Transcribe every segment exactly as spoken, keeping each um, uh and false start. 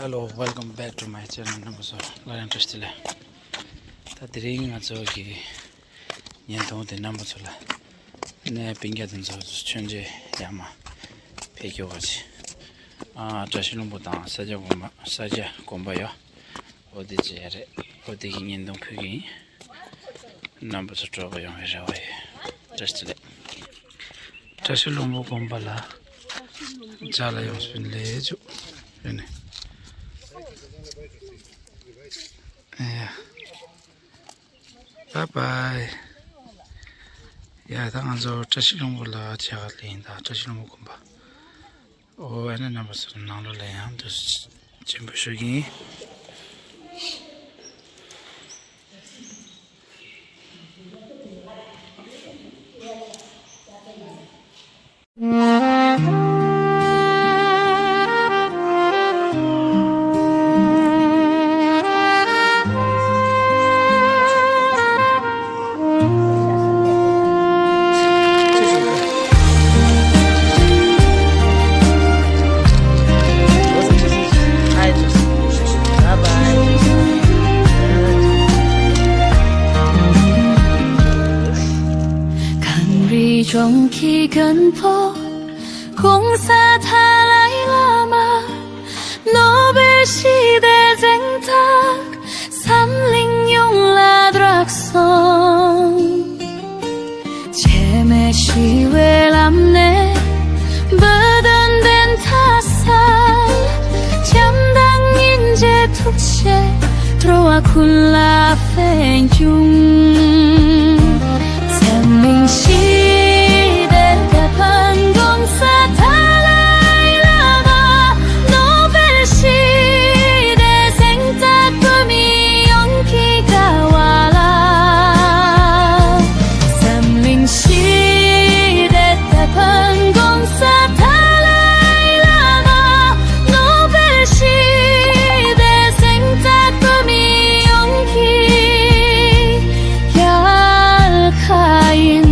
Hello, welcome back to my channel. རྣམ་པ་ཚོ་སླར་ཡང་བཀྲ་ཤིས་བདེ་ལེགས། ད་དེ་རིང་ང་ཚོ་གི་བརྙན་ཐུང་དེ་རྣམ་པ་ཚོ་ལ་གནས་སྤུན་ཀྱག་དེ་ཚོ་མཆོད་མཇལ་ཡར་མར་ཕེབས་རྒྱུ་བ་ཅིག་ཨ་བཀྲ་ཤིས་ལྷུན་པོ་དང་ས་སྐྱ་དགོན་པ་ས་སྐྱ་དགོན་པ་ཡོད། འོ་དེ་བྱས་རེད། འོ་དེ་གི་བརྙན་ཐུང་ཕུལ་གི་ཡིན། རྣམ་པ་ཚོ་སྤྲོ་པོ་ཡོང་བའི་རེ་བ་ཡོད། བཀྲ་ཤིས་བདེ་ལེགས། བཀྲ་ཤིས་ལྷུན་པོ་དགོན་པ་ལ་མཇལ་ལ་ཡོང་སྤུན་ལས་བཅུག་རེད་ནས། ཨེ་ཡ། བཱའི་བཱའི། ཡ་ད་ང་ཚོ་བཀྲ་ཤིས་ལྷུན་པོ་ལ་ཆེ་ག་ལ་ཡིན། ད་བཀྲ་ཤིས་ལྷུན་པོ་དགོན་པ། ཨོ་ཨ་ནི་རྣམ་པ་ཚོ་ནང་ལོགས་ལ་ཡང་དུ་སྤྱན་འབུལ་ཞུ་གི་ཡིན། གངས་རི་ལྗོངས་ཀྱི་མགོན་པོ་༸གོང་ས་ཏཱ་ལའི་བླ་མ། ནོ་བེལ་ཞི་བདེའི་གཟེངས་རྟགས་འཛམ་གླིང་ཡོངས་ལ་བསྒྲགས་སོང་། འཆི་མེད་ཞི་བའི་ལམ་ནས་བོད་དོན་བདེན་མཐའ་གསལ། བྱམས་དང་སྙིང་རྗེ་ཐུགས་རྗེས་འགྲོ་བ་ཀུན་ལ་ཕན་བྱུང་། འཛམ་གླིང་ཞི་བདེའི་དེད་དཔོན་༸གོང་ས་ཏཱ་ལའི་བླ་མ། ནོ་བེལ་ཞི་བདེའི་གཟེངས་རྟགས་བོད་མི་ཡོངས་ཀྱི་དགའ་བ་ལ། འཛམ་གླིང་ཞི་བདེའི་དེད་དཔོན་༸གོང་ས་ཏཱ་ལའི་བླ་མ། ནོ་བེལ་ཞི་བདེའི་གཟེངས་རྟགས་བོད་མི་ཡོངས་ཀྱི་རྒྱལ་ཁ་ཡིན།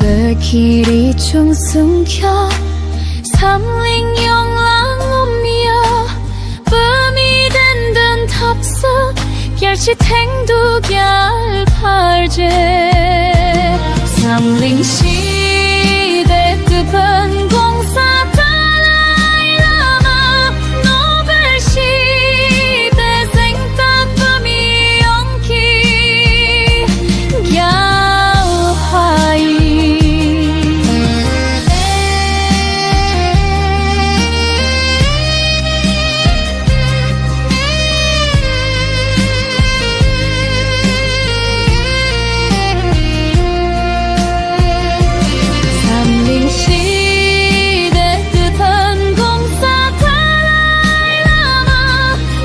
བོད་ཀྱི་རིག་གཞུང་སྲུང་སྐྱོབ། འཛམ་གླིང་ཡོངས་ལ་ངོམ་ཡོད། བོད་མིའི་བདེན་དོན་འཐབ་རྩོད། རྒྱལ་སྤྱིའི་སྟེང་དུ་རྒྱལ་ཕར་བྱེད། འཛམ་གླིང་ཞི་བདེའི་དེད་དཔོན་༸གོང་ས་ཏཱ་ལའི་བླ་མ། ནོ་བེལ་ཞི་བདེའི་གཟེངས་རྟགས་བོད་མི་ཡོངས་ཀྱི་རྒྱལ་ཁ་ཡིན། འཛམ་གླིང་ཞི་བདེའི་དེད་དཔོན་༸གོང་ས་ཏཱ་ལའི་བླ་མ།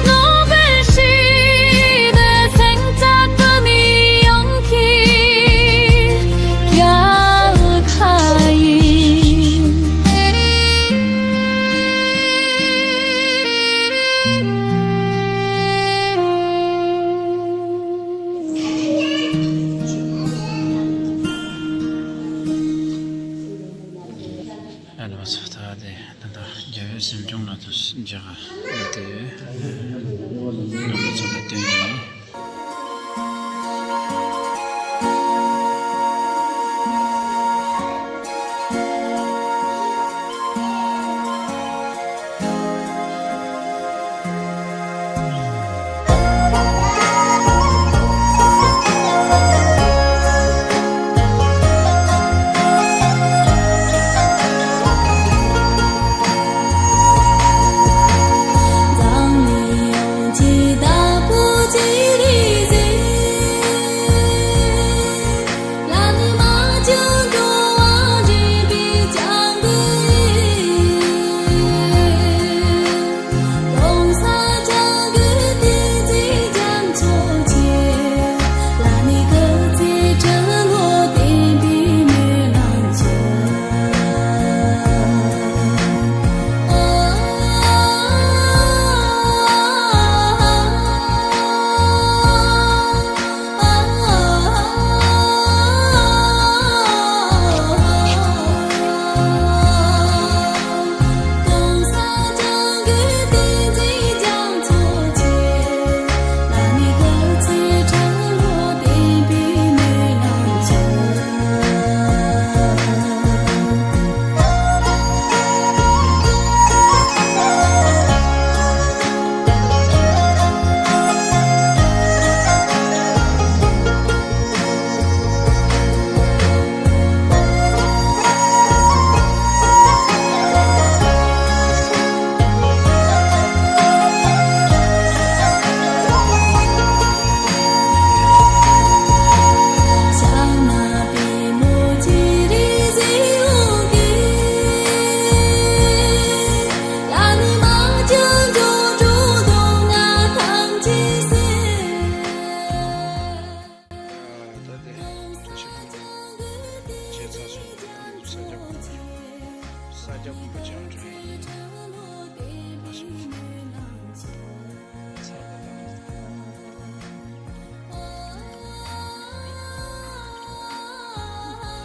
ནོ་བེལ་ཞི་བདེའི་གཟེངས་རྟགས་བོད་མི་ཡོངས་ཀྱི་རྒྱལ་ཁ་ཡིན། ཨ་ནི་མ་སོ་ད་དེ་ད་ལྟ་རྒྱལ་བའི་གཟིམ་ཆུང་ལ་དུ་མཇལ་ཁ་ཡོད་དེ་ཡོད། རྣམ་པ་ཚོ་ལ་སྟོན་གྱི་ཡིན།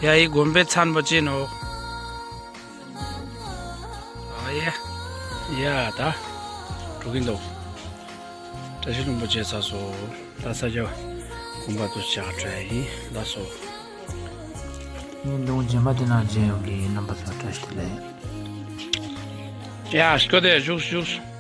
ཡ་ཡི་དགོན་པའི་མཚན་པོ་ཅི་ནོ། ཨ་ཡ། ཡ་ད། འགྲོ་གིན་འདུག་བཀྲ་ཤིས་ལྷུན་པོ་ཆེ་ཚ་སོ། ད་ས་ཆ་དགོན་པ་དུ་བྱ་བྲལ་ཡིན་ལ་སོ། ངའི་གདོང་རྗེས་མ་དེ་ན་མཇལ་ཡོང་གི་རྣམ་པ་ཚོ་བཀྲ་ཤིས་བདེ་ལེགས། ཡ་སྐྱོ་དེ་བཞུགས་བཞུགས།